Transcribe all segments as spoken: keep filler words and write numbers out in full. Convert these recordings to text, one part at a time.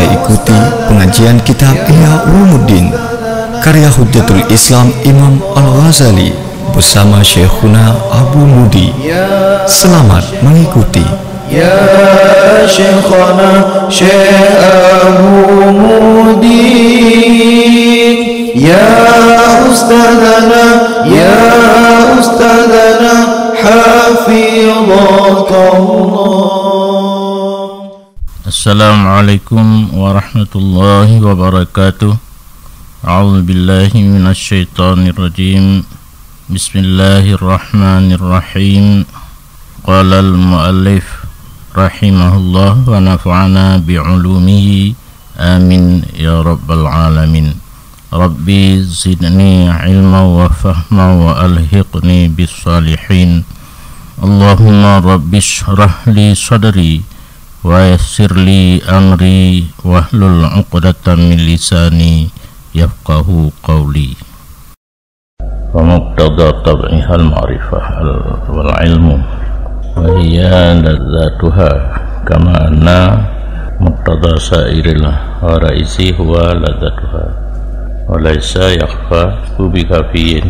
Ikuti pengajian kitab Ihya Ulumuddin karya Hujjatul Islam Imam Al-Ghazali bersama Syekhuna Abu Mudi. Selamat mengikuti. Ya Syekhana Syekh Abu Mudi, ya Ustadzana, ya Ustadzana, hafizakallah. Assalamualaikum warahmatullahi wabarakatuh. A'udzubillahi minasyaitonirrajim. Bismillahirrahmanirrahim. Qalal muallif rahimahullah wa nafa'ana bi'ulumihi. Amin ya rabbal alamin. Rabbi zidni ilma wa fahma wa alhiqni bis salihin. Allahumma rabbi shrah li sadri wa yassir li amri wahlul 'uqdatam min lisani yafqahu qawli. Wa muqtada tab'ihal ma'rifah al-, wal ilmu, wa hiya ladzatuha, kama anna muqtada sa'iril gharaisi huwa ladzatuha, wa laisa yakhfa bi khafiyin,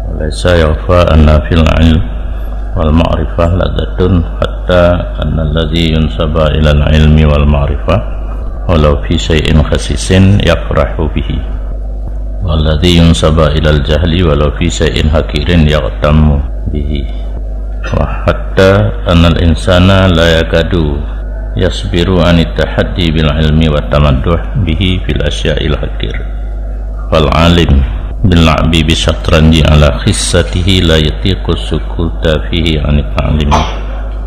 wa laisa yakhfa anna fil ilm wal ma'rifah ladzatun, hatta annalladzi yunsaba ilal ilmi wal ma'rifah, walau fi syai'in khasisin yafrahu bihi. Walladzi yunsaba ilal jahli walau fi syai'in hakirin yaghtammu bihi. Wa hatta annal insana la yakadu yasbiru anit tahaddi bil ilmi wat tamadduh bihi fil asya'il hakir. Fal alim bil la'bi bi syatranji ala khissatihi la yatiqu sukuta fihi anit ta'lim.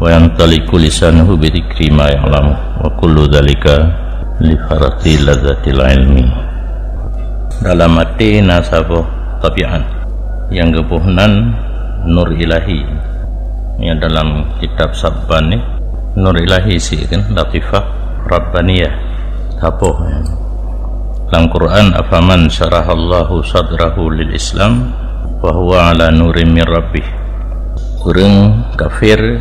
Wa yantaliqu lisanuhu bi dzikri ma ya'lamu. Wa kullu dzalika li farati ladzatil ilmi. Dalam até na saboh tabiat nyang geuboh nan nur ilahi. Nyan dalam kitab Sabban ni, nur ilahi sih kan, latifah rabbaniyah. Saboh nyan. Lam Quran, "Afaman syarahallahu sadrahu lil Islam, fa huwa ala nurim mir rabbih." Ureuëng kafir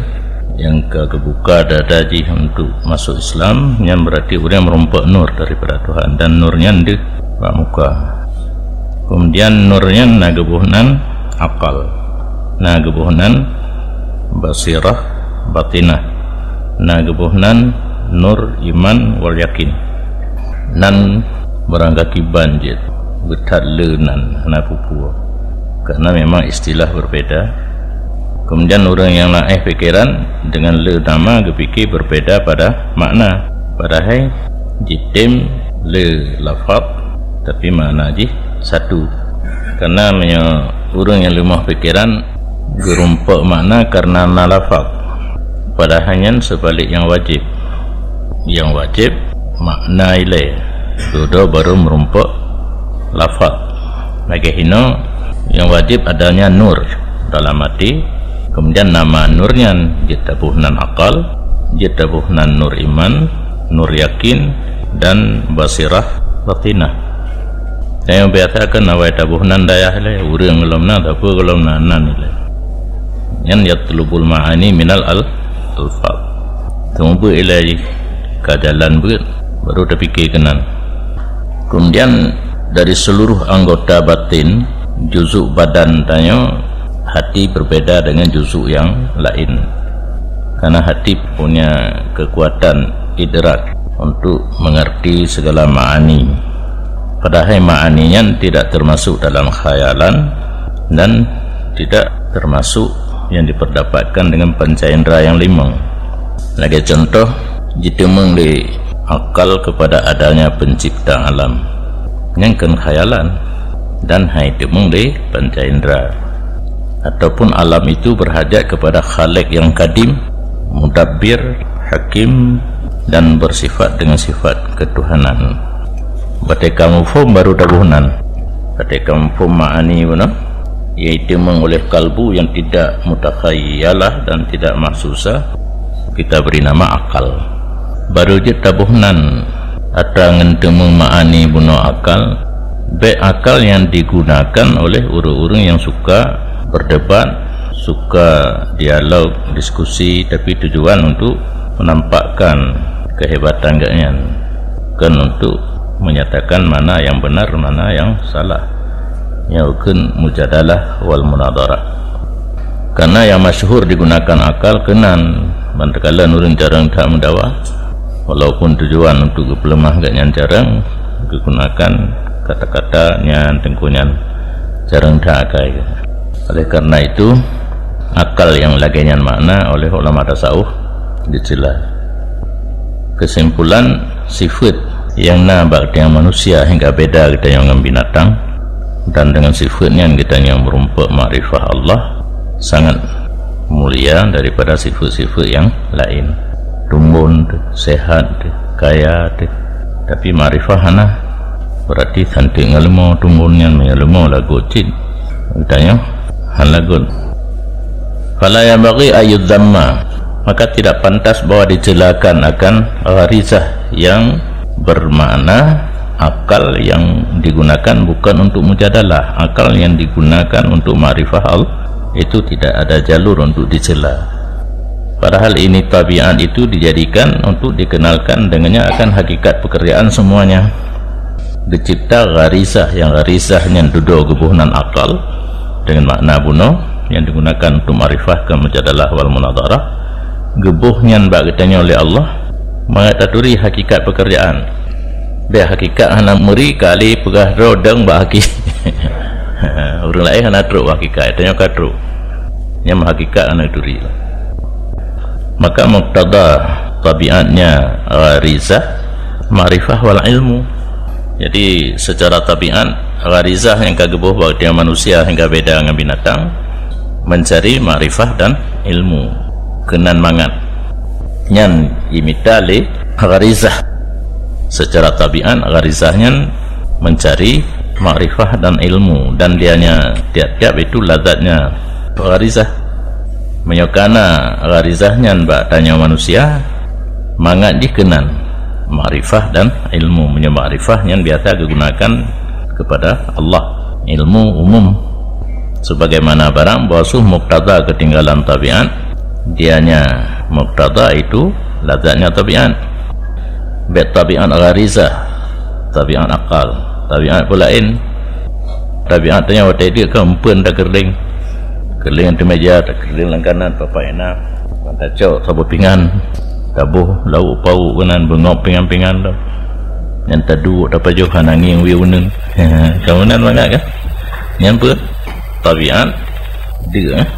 nyang ka geubuka dada jih untuk masuk Islam, nyan berarti ureuëng meurumpok nur daripada Tuhan, dan nur nyan deuh bak muka. Kemudian nur nyan na geuboh nan akal, na geuboh nan basirah batinah, na geuboh nan nur iman wal yakin. Nan barang gaki ban jeuet, beuthat le nan hana peue-peue. Karena memang istilah berbeda. Kemudian ureuëng nyang na éh pikeran dengan le nama geupike berbeda pada makna. Padahai jitem le lafaz, tapi makna jih satu. Karena meunyoe ureuëng nyang leumoh pikeran geurumpok makna karena na lafaz. Padahai nyan seubalik nyang wajéb. Nyang wajéb makna ilée, dudoe baru meurumpok lafaz. Lagée hinoe, nyang wajéb adanya nur dalam até, kemudian nama nur nyan jeuet taboh nan akal, jeuet taboh nan nur iman, nur yakin, dan basirah batinah. Nyang biasa kan awai taboh nan dayah ilée, ureuëng gohlom na, sapeue gohlom na, nan ilée. Nyan yatlubul ma'ani minal al-, alfaz. Teumeubeuet ilée ka jalan beuet, baru tapike keunan. Kemudian dari seluruh anggota batin, juzuk badan tanyoe, hati berbeda dengan juzuk yang lain. Karena hati punya kekuatan idrak untuk mengerti segala ma'ani. Padahai ma'ani nyan tidak termasuk dalam khayalan dan tidak termasuk yang diperdapatkan dengan panca indera yang lima. Lagée contoh, jiteumeung lé akal kepada adanya pencipta alam. Nyan kon khayalan dan hai teumeung lé panca indera. Ataupun alam itu berhajat kepada Khalik yang kadim, Mudabbir, Hakim, dan bersifat dengan sifat ketuhanan. Batée ka muphom baru taboh nan. Batée ka muphom ma'ani bunoe, yaitu mengoleh kalbu yang tidak mutakhayalah dan tidak mahsusah, kita beri nama akal. Baru jeuet taboh nan atra ngon teumeung ma'ani bunoe akal, bék akal nyang digunakan oleh ureuëng-ureuëng nyang suka berdebat, suka dialog, diskusi, tapi tujuan untuk menampakkan kehebatan gobnyan. Bukan untuk menyatakan mana yang benar, mana yang salah. Nyan kheun mujadalah wal munadharah. Karena yang masyhur digunakan akal keunan, ban takalon ureuëng carông that meudawa, walaupun tujuan untuk geupeuleumah gobnyan carông, geugunakan kata-kata nyan teungku nyan carông that akai. Oleh karena itu, akal nyang lagée nyan makna oleh ulama tasawuf dicela. Kesimpulan, sifat nyang na bak geutanyoe manusia hingga beda geutanyoe ngon binatang, dan dengan sifat nyan geutanyoe meurumpok makrifah Allah sangat mulia daripada sifat-sifat nyang laén. Tumbon teuh, sehat teuh, kaya teuh, tapi makrifah hana. Berarti santeuk ngon leumo tumbon nyan, meunyoe leumo lagot cit, geutanyoe hana lagot. Fala yanbaghi ayyudzamma, maka tidak pantas bahwa dicelakan akan gharizah yang bermakna akal yang digunakan bukan untuk mujadalah, akal yang digunakan untuk makrifah Allah, itu tidak ada jalur untuk dicela. Padahal ini tabiat itu dijadikan untuk dikenalkan dengannya akan hakikat pekerjaan semuanya. Dicipta gharizah, yang gharizah nyan dudoe geuboh nan akal, dengan makna bunoe yang digunakan untuk makrifah keu mujadalah wal munadharah, geuboh nyan bak geutanyoe lé Allah, mangat taturi hakikat pekerjaan. Bék hakikat hana meuri kali peugah droe dong bak haki. Ureuëng laén hana trok bak hakikat, tanyoe ka trok. Nyang hakikat hana turi. Maka muktada tabiatnya gharizah, makrifah wal ilmu. Jadi secara tabiat gharizah nyang ka geuboh bak tiap manusia hingga beda ngon binatang, mencari makrifah dan ilmu. Keunan mangat. Nyan imita lé gharizah. Secara tabiat gharizah nyan mencari makrifah dan ilmu, dan dianya tiap-tiap itu lazatnya gharizah. Meunyoe kana gharizah nyan bak tanyoe manusia, mangat jih keunan makrifah dan ilmu. Meunyoe makrifah nyan biasa geugunakan kepada Allah, ilmu umum. Sebagaimana barang bahwa su muktada keutinggalan tabiat, dianya muktada itu lazatnya tabiat. Bék tabiat gharizah, tabiat akal, tabiat pun laén. Tabiat tanyoe watée deuek kan empeuen takeureuling. Keureuling ateueh meja, takeureuling lam kanan, papai na. Tacok saboh pingan, taboh lauk pauk keunan, beungop pingan-pingan tu. Nyan taduek tapajoh hana ngieng wie uneun. Ka meunan mangat kan? Nyan peue? Tabiat deuek, eh?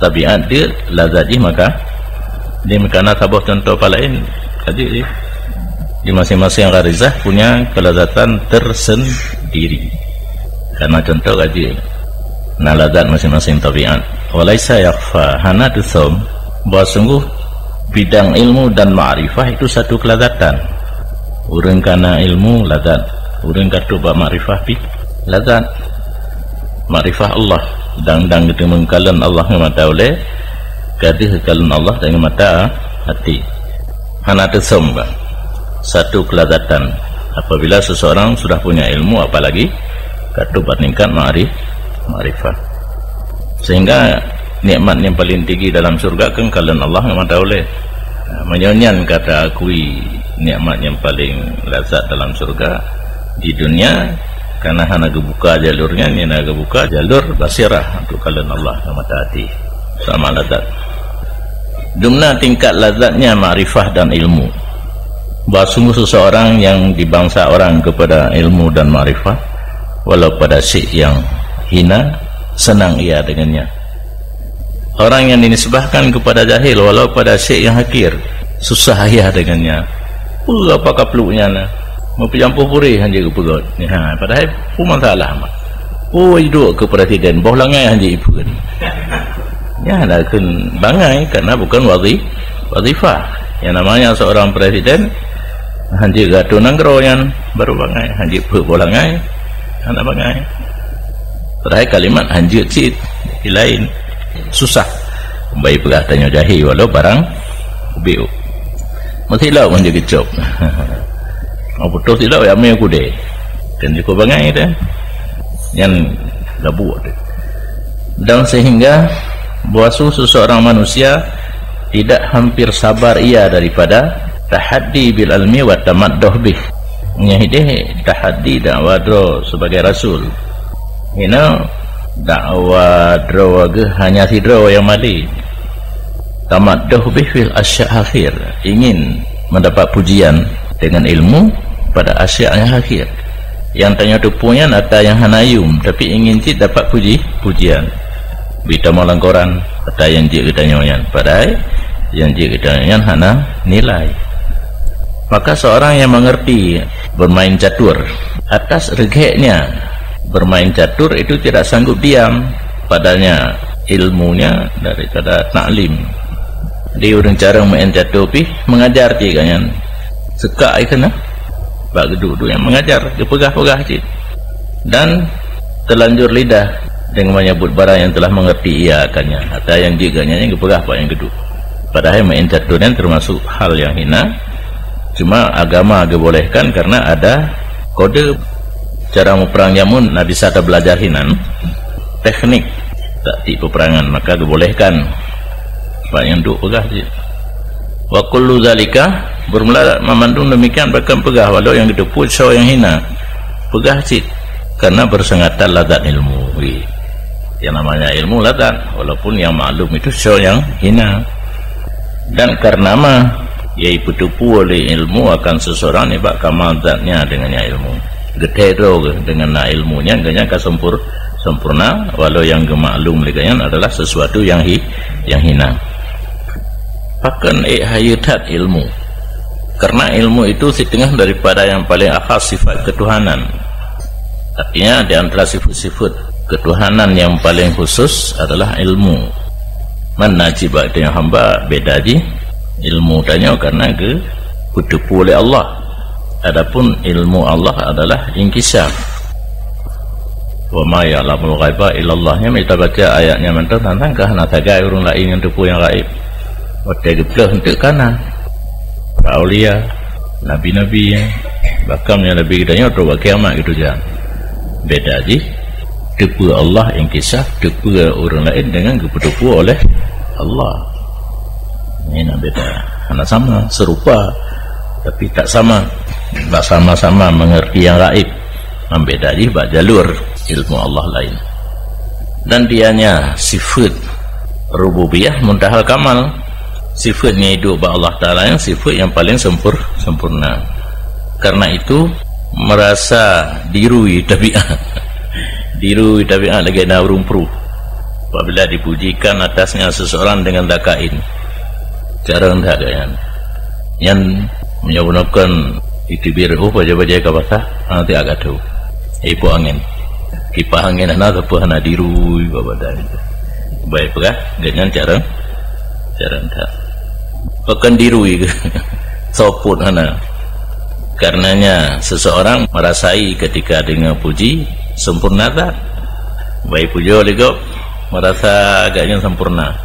Tabiat deuek lazat jih maka. Di meukana saboh contoh palaén, ka jeuet jih. Di masing-masing gharizah punya kelazatan tersendiri. Karena contoh ka jeuet. Na lazat masing-masing tabiat. Walaisa yakhfa, hana teusöm bahwa sungguh bidang ilmu dan makrifah itu satu kelazatan. Ureuëng kana ilmu lazat, ureuëng ka trok bak makrifah pih lazat. Makrifah Allah, dang-dang geuteumeung kalon Allah ngon mata ulée, ka deuh kalon Allah dan ngon mata até. Hana teusöm bak satu kelazatan apabila seseorang sudah punya ilmu, apalagi ka trok bak tingkat ma'rif-, makrifah. Sehingga nikmat yang paling tinggi dalam syurga kan kalon Allah ngon mata ulée. Nah, meunyoe nyan ka taakui nikmat yang paling lazat dalam syurga di dunia, karena hana geubuka jalur nyan, hana geubuka jalur basirah untuk kalon Allah ngon mata até. Sama lazat. Dumna tingkat lazatnya makrifah dan ilmu. Bahwa sungguh seseorang yang dibangsa orang kepada ilmu dan makrifah, walau pada syik yang hina, senang ia dengannya. Orang yang dinisbahkan kepada jahil, walau pada syik yang hakir, susah ia dengannya. Peue apa kapluk nyan na? Meupeujampôh purih han jeuet geupeugöt. Ha, padahai peue masalah mat? Oh, iduek keu presiden, boh langai han jeuet ipeuet. Nyan hana kheun bangai, karena bukan wazi-, wazifah. Yang namanya seorang presiden, han jeuet geuatô nanggroe nyan, baru bangai. Han jeuet peuet boh langai, hana bangai. Padahai kalimat han jeuet cit, di laén. Susah. Baik peugah tanyoe jahil, walau barang ubit. Meusilop ngon jigeucok. Mau putus silop, ya mé kudé. Kan jiko bangai dah. Nyan labuek tu. Dan sehingga bahwa su-, seseorang manusia tidak hampir sabar ia daripada Tahaddi bil ilmi wa tamadduh bih. Nyan hideh tahaddi dakwa droe sebagai rasul. Hina dakwa droe geuh hanya sidroe nyang malée. Tamadduh bih fil asya' akhir, ingin mendapat pujian dengan ilmu pada asya' nyang akhir. Nyang tanyoe teupeue nyan ata nyang hana yum, tapi ingin cit dapat puji, pujian. Bita malam koran, ata nyang jeuet geutanyoe nyan. Padahai nyang jeuet geutanyoe nyan hana nilai. Maka seorang yang mengerti bermain catur, atas regeknya bermain catur itu tidak sanggup diam padanya ilmunya daripada taklim. Di ureuëng carông main catur pih mengajar cit gobnyan. Seukak ai keunan. Bak geuduek-duek nyang mengajar, geupeugah-peugah cit. Dan terlanjur lidah dengan menyebut barang yang telah mengerti ia akannya. Ata nyang jeuet gobnyan nyang geupeugah bak nyang geuduek. Padahai main catur nyan termasuk hal yang hina. Cuma agama geubolehkan karena ada kode cara muprang jameun na bisa tabelajar hinan teknik taktik peperangan, maka geubolehkan. Bak nyang duek peugah cit. Wa kullu zalika, bermula mamandum demikian bahkan peugah walau nyang geuteupeue soe nyang hina. Peugah cit karena bersengatan lazat ilmu. Wih. Yang namanya ilmu lazat, walaupun yang maklum itu soe nyang hina. Dan karena ma, yaitu teupeue lé ilmu akan seseorang nibak kamal zatnya dengannya ilmu. Geuthèe droe geuh dengan na ilmu nyan, gobnyan ka sempur-, sempurna, walau nyang geumaklum lé gobnyan adalah sesuatu yang hi-, yang hina. Pakon ék hayeue that ilmu? Karena ilmu itu siteungoh daripada yang paling akhas sifat ketuhanan. Artinya, di antara sifat-sifat ketuhanan yang paling khusus adalah ilmu. Mana cit bak tanyoe hamba, beda jih ilmu tanyoe karena geupeuteupeue lé Allah. Adapun ilmu Allah adalah inkisaf. "Wa ma ya'lamul ghaiba illallah." Nyan mita baca ayat nyan mantong, tantang ka hana sagai ureuëng laén nyang teupeue nyang gaib. Watèe geupeuleueh eunteuk kana. Para aulia, nabi-nabi, bahkan nyang leubeh geutanyoe trok bak kiamat gitu jan. Beda jih, teupeue Allah inkisaf, teupeue ureuëng laén dengan geupeuteupeue oleh Allah. Ini nak beda. Hana sama, serupa, tapi tak sama. Bak sama-sama mengerti yang gaib. Membeda jih bak jalur ilmu Allah lain. Dan dianya sifat rububiyah muntahal kamal. Sifat nyang hidup bak Allah Ta'ala nyang sifat yang paling sempur-, sempurna. Karena itu, merasa dirui tabiat. Dirui tabiat lagèe na ureuëng pruh. Apabila dipujikan atasnya seseorang dengan zakain. Cara ndak gaya. Nyan meunyoe bunoe kon itibir, oh, bajèe-bajèe ka basah, nanti agak tu. Ipo angin. Kipas angin hana, sapeue hana dirui bak badan. Baik peugah, gobnyan cara, cara ndak. Pakon dirui ke? Sopot hana. Karenanya, seseorang merasai ketika dengar puji, sempurna zat. Baik pujoe lé gob, merasa agaknya sempurna.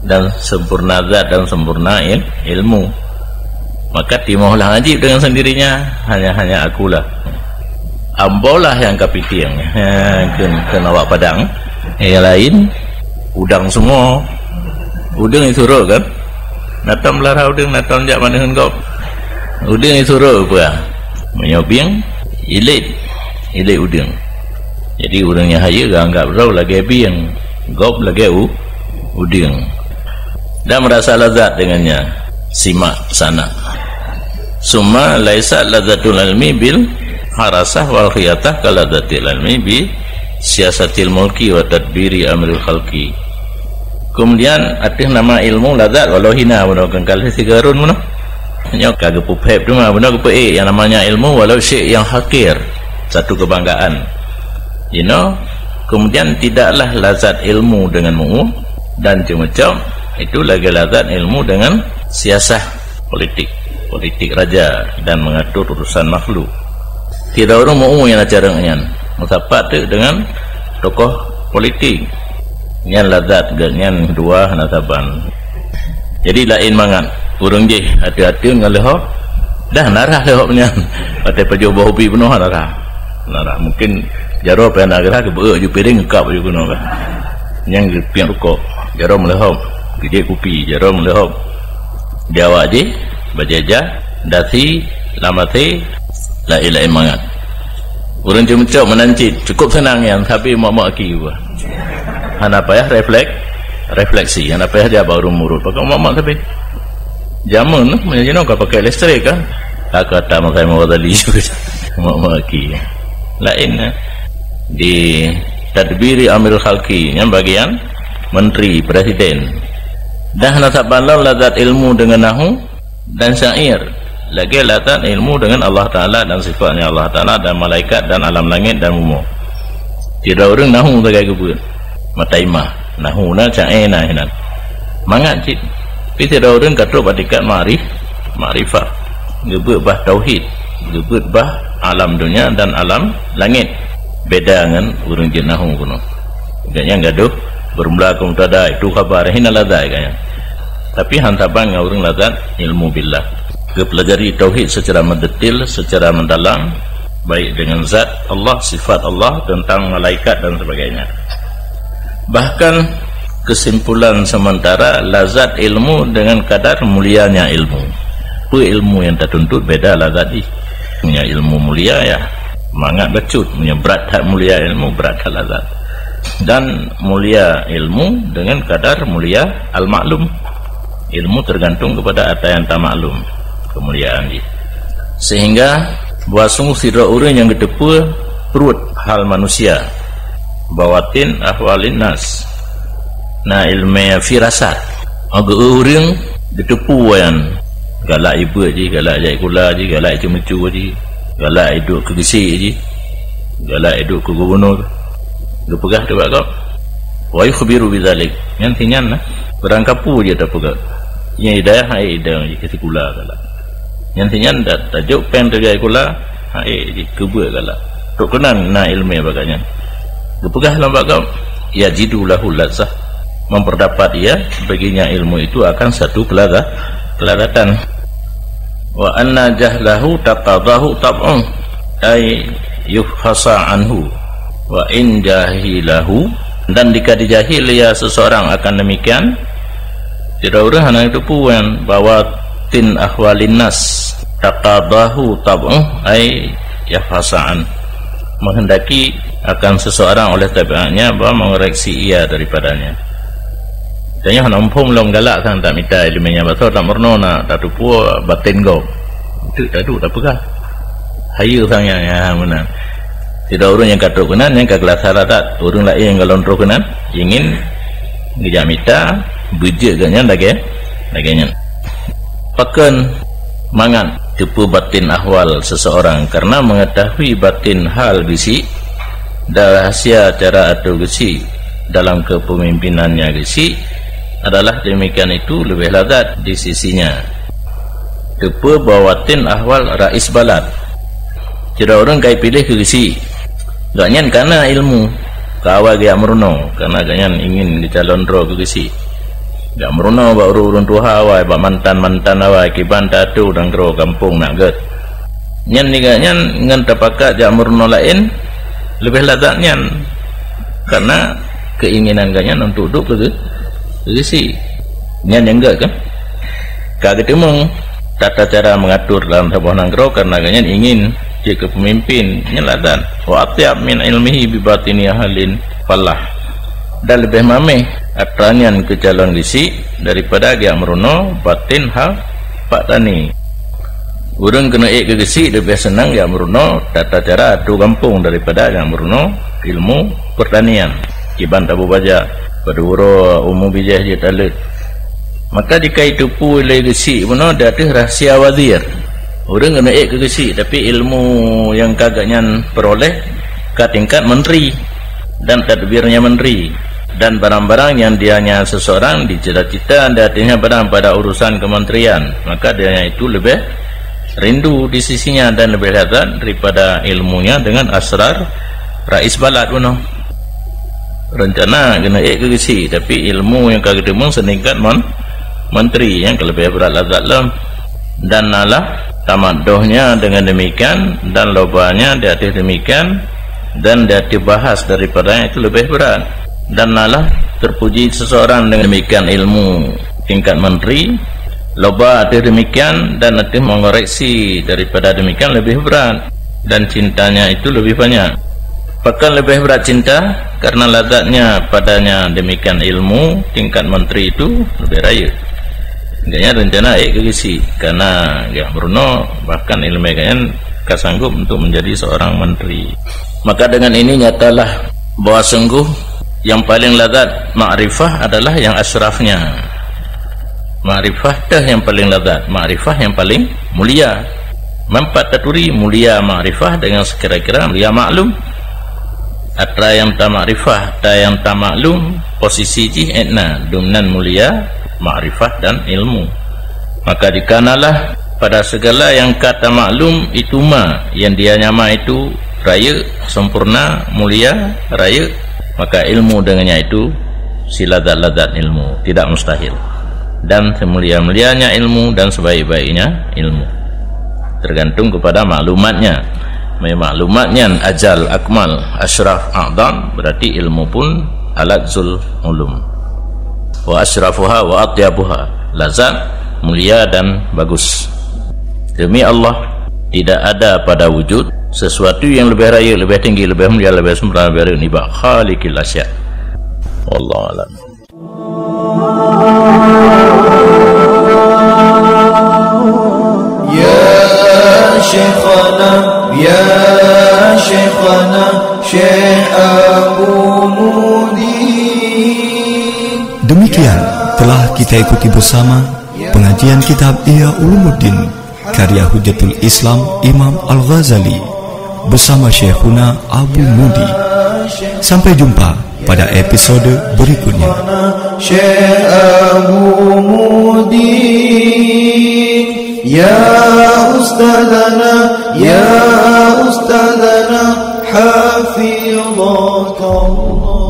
Dan sempurna zat dan sempurna il-, ilmu. Maka timohlah najib dengan sendirinya, hanya-hanya akulah. Ambolah nyang ka pitieng, ha, keu, keu awak Padang. Nyang laén, udang semua. Udang disurok kan? Natam lara udang, natam jak maneun gob. Udang disurok peue? Meunyoe bieng, ilet, ilet udang. Jadi, ureuëng nyang hayeue geuanggap droe lagèe bieng, gob lagèe u-, udeueng. Dan merasa lazat dengannya. Simak sana. Summa laisa lazatul ilmi bil harasah wal khiyatah ka lazatil ilmi bi siasatil mulki wa tadbiri amril khalqi. Kemudian, ateueh nama ilmu lazat walau hina bunoe, kengkal sigarun bunoe. Nyoe ka geupeuphet teuma bunoe, geupeuék yang namanya ilmu walau syek yang hakir, satu kebanggaan. You know, kemudian tidaklah lazat ilmu dengan mu'u dan ceumeucom, itu lagèe lazat ilmu dengan siasah politik, politik raja dan mengatur urusan makhluk. Sidroe ureuëng mu'u nyang na carông nyan, meusapat teuk dengan tokoh politik. Nyan lazat geuh, nyan dua hana saban. Jadi laén mangat. Ureuëng jih ateueh-ateueh ngon leuhob, dah narah leuhob nyan. Watèe pajoh boh ubi bunoe narah. Narah mungkin jaroe pih hana geurah, geubeuek ju piréng, geukab ju keunoe kan. Nyang geupiep rukok, jaroe meuleuhob, geujép kupi, jaroe meuleuhob. Di awak jih Bajajah, dasi, lam até, laén-laén mangat. Ureuëng jimeucok meunan cit, cukup seunang nyan, sabe mok-mok aki. Hana payah refleks, refleksi, hana payah jak bak ureuëng murot, pakon mok-mok sabe. Jameun, meunyoe jinoe ka pakai listrik kan. Ka kata Imam Ghazali juga. Mok-mok aki. Laén, eh. Di tadbiri amril khalqi, nyan bagian menteri, presiden. Dah na saban lom lazat ilmu dengan nahu dan syair. Lagée lazat ilmu dengan Allah Ta'ala dan sifatnya Allah Ta'ala dan malaikat dan alam langit dan bumoe. Sidroe ureuëng nahu sagai geubeuet. Mata imah. Nahu na, syair na hinan. Mangat cit. Tapi sidroe ureuëng ka trok bak tingkat makrif-, makrifah. Geubeuet bah tauhid. Geubeuet bah alam dunia dan alam langit. Beda ngon ureuëng jeuet nahu keunoe. Gobnyan gadoh bermula ke mubtada, itu khabar, hina lazat gobnyan. Tapi han saban ngon ureuëng lazat ilmu billah. Geupelajari tauhid secara mendetil, secara mendalam, baik dengan zat Allah, sifat Allah, tentang malaikat dan sebagainya. Bahkan kesimpulan sementara, lazat ilmu dengan kadar mulianya ilmu. Peue ilmu nyang tatuntut beda lazat jih. Punya ilmu mulia ya, mangat bacut. Punya berat that mulia ilmu, berat that lazat. Dan mulia ilmu dengan kadar mulia al-maklum. Ilmu tergantung kepada apa yang tamaklum, kemuliaan jih. Sehingga bahwa sungguh sidroe ureuëng nyang geuteupeue pruet hal manusia, bawatin ahwalin nas. Na ilmu firasat. Agak ureuëng geuteupeue nyan, galak ibeuet jih, galak jak sikula jih, galak ceumeucue jih, galak iduek keu geusyik jih, galak iduek keu gubunur. Geupeugah teuh bak gob, "Wa yukhbiru bidzalik." Nyan sinyan nah, barangkapeue jih tapeugah. Nyang hidayah hai idang jih keu sikula galak. Nyan sinyan da-, tajok péng teuga sikula, hai jih keu beuet galak. Trok keunan na ilmu bak nyan. Geupeugah lom bak gob, "Yajidu lahu ladzah." Memperdapat ia baginya ilmu itu akan satu kelada-, keladatan. "Wa anna jahlahu taqadahu tab'uh, ay yufhasa anhu. Wa in jahilahu," dan jika dijahil ia seseorang akan demikian, tidak ureuëng hana geuteupeue bawatin ahwalin nas, taqadahu tab'uh, ay yafhasa an, menghendaki akan seseorang oleh tabiatnya bahwa mengoreksi ia daripadanya. Tanyoe hana muphom lom galak sang tamita iéleumé nyan, basoe tameurunoe na tateupeue baten gob. Teuk taduek tapeugah. Hayeue sang nyan, ya, meunan. Sidroe ureuëng nyang ka trok keunan, nyang ka geulasa that. Ureuëng laén nyang ka lôn troh keunan, ingin geujak mita, beujeuet gobnyan lagée, lagée nyan. Pakon mangat teupeue batin ahwal seseorang, karena mengetahui batin hal geusyik dan rahsia cara atur geusyik dalam kepemimpinannya geusyik adalah demikian itu lebih lazat di sisinya. Teupeue bawatin ahwal rais balad. Sidroe ureuëng ka ipiléh keu geusyik. Gobnyan kana ilmu, ka awai geujak meurunoe, karena gobnyan ingin geucalon droe keu geusyik. Jak meurunoe bak ureuëng-ureuëng tuha awai, bak mantan-mantan awai, kiban tatu dan droe gampông nak gét. Nyan nibak nyan ngon tapakat jak meurunoe laén, leubeh lazat nyan. Karena keinginan gobnyan untuk duek keu geusyik. Nyan nyang gét kan? Ka geuteumeung tata cara mengatur dalam saboh nanggroe karena gobnyan ingin jeuet keu peumimpin. Nyan lazat. Wa atyab min ilmihi bi batini ahlin falah. Dan leubeh maméh atra nyan keu calon geusyik daripada geujak meurunoe batin hal pak tani. Ureuëng keuneuk ék keu geusyik leubeh seunang jak meurunoe tata cara atu gampông daripada jak meurunoe ilmu peurtanian. Kiban tabu baja, padub uroe umu bijéh jeuet aleuet. Maka jika jiteupeue lé geusyik bunoe di ateueh rahsia wazir. Ureuëng keuneuk ék keu geusyik, tapi ilmu nyang ka gobnyan peuroléh ka tingkat menteri dan tadbirnya menteri, dan barang-barang yang dianya seseorang dicita-cita di ateuehnya barang pada urusan kementerian, maka dianya itu lebih rindu di sisinya dan lebih lazat daripada ilmunya dengan asrar rais balad bunoe. Rencana keuneuk ék keu geusyik, tapi ilmu nyang ka geuteumeung setingkat mon-, menteri nyang ka leubeh brat lazat lom. Dan nalah tamaddohnya dengan demikian, dan lobanya di ateueh demikian, dan di ateueh bahas daripadanya itu leubeh brat. Dan nalah terpuji seseorang dengan demikian ilmu tingkat menteri, Loba ateueh demikian dan ateueh mengoreksi daripada demikian lebih berat, dan cintanya itu lebih banyak. Pakon lebih berat cinta? Karena lazatnya padanya demikian ilmu, tingkat menteri itu lebih rayeuk. Gobnyan rencana ék keu geuchik, karena gobnyan meurunoe, bahkan ileumé gobnyan ka sanggup untuk menjadi seorang menteri. Maka dengan ini nyatalah bahwa sungguh yang paling lazat makrifah adalah yang asyrafnya. Makrifah teuh yang paling lazat, makrifah yang paling mulia. Manfaat taturi mulia makrifah dengan sekira-kira mulia maklum. Atra nyang tamakrifah, atra nyang tamaklum, posisi jih ék na, dumnan mulia makrifah dan ilmu. Maka dikanalah pada segala yang ka tamaklum itu ma, yang dia nyama itu rayeuk, sempurna, mulia, rayeuk, maka ilmu dengannya itu silazat-lazat ilmu, tidak mustahil. Dan semulia-mulianya ilmu dan sebaik-baiknya ilmu. Tergantung kepada maklumatnya. Meunyoe maklumat nyan ajal, akmal, asyraf, a'zam, berarti ilmu pun alazul ulum. Wa asyrafuha wa atyabuha. Lazat, mulia dan bagus. Demi Allah, tidak ada pada wujud sesuatu yang lebih rayeuk, lebih tinggi, lebih mulia, lebih sempurna, lebih rayeuk nibak Khaliqil Asya. Wallahu a'lam. Ya Syekhana, ya Syekhana, Syekh Abu Mudi. Demikian telah kita ikuti bersama pengajian kitab Ihya Ulumuddin karya Hujjatul Islam Imam Al-Ghazali bersama Syekhuna Abu Mudi. Sampai jumpa pada episode berikutnya. Syekh Abu Mudi, ya Ustazana, ya Ustazana, hafizakallah.